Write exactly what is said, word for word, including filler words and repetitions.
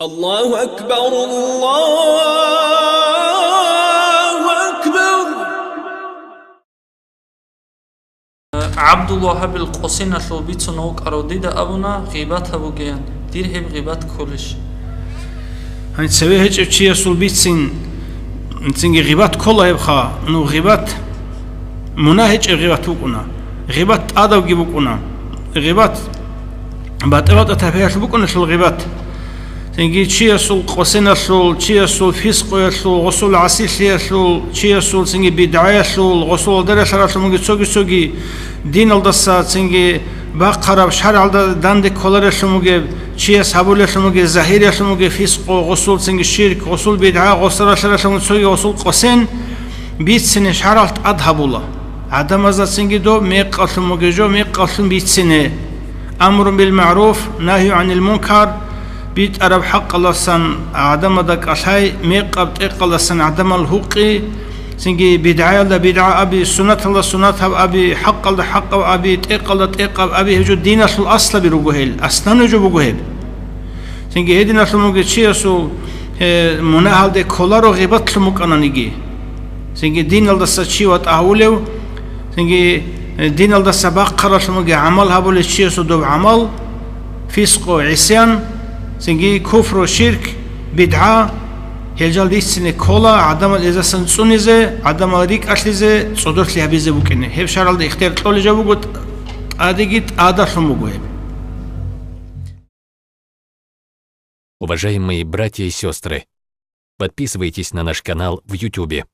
الله أكبر، الله أكبر. ГӀабдулвагьабил къосиналъул бицун вукӀарав дида абуна, гъибат гьабугеян, дир гьеб гъибат кколищ? Гьаниб цеве гьечӀев чиясул бицин, цинги гъибат ккола гьебха, ну, гъибат мунагь гьечӀеб гъибат букӀуна, гъибат тӀадабги букӀуна, гъибат батӀа-батӀа тайпаялъул букӀуналъул гъибат. Цинги чиясул къосиналъул, чиясул фискъуялъул, гъусул гӀасилъиялъул, чиясул цинги бидгӀаялъул, гъусул алдаралъаралъул муги цоги-цоги диналдаса цинги бахъараб, шаргӀалда данде кколарелъул мугеб, чияс гьабулелъул мугеб, загьириялъул мугеб фискъу, гъусул цинги ширк, гъусул бидгӀа, гъусаралъаралъул муги цоги гъусул къосин бицине шаргӀалъ тӀад гьабула. ГӀадамазда цинги доб мекъалъун мугеб жо мекъалъун бицине. Амрун бил магӀруф, нагью гӀанил мункар, битӀараб хӀакъалдасан гӀадамалда кӀалъай, мекъаб тӀекъалдасан гӀадамал гьукъи, цинги бидгӀаялда бидгӀа аби, суннаталда суннат гьаб аби, хӀакъалда хӀакъаб аби, тӀекъалда тӀекъаб аби, гьеб жо диналъул аслаби руго гьел, аслан гьеб жо буго гьеб. Цинги гьединалъун вугев чиясул, э, мунагьалде кколаро гъибатлъун букӀананиги. Цинги диналдаса чи ватӀа гьавулев, цинги, э, диналдаса бахъаралъун вугев гӀамал гьабулев чиясул доб гӀамал, фискъу, гӀисян, цинги куфру, ширк, бидгӀа, гьел жал риццине ккола гӀадамал эзасан цӀунизе, гӀадамал рикӀкӀалъизе, цӀодорлъи гьабизе букӀине. Гьеб шаргӀалда ихтияр кьолеб жо буго, тӀадеги тӀадалъун буго гьеб. Уважаемые братья и сестры, подписывайтесь на наш канал в Ютубе.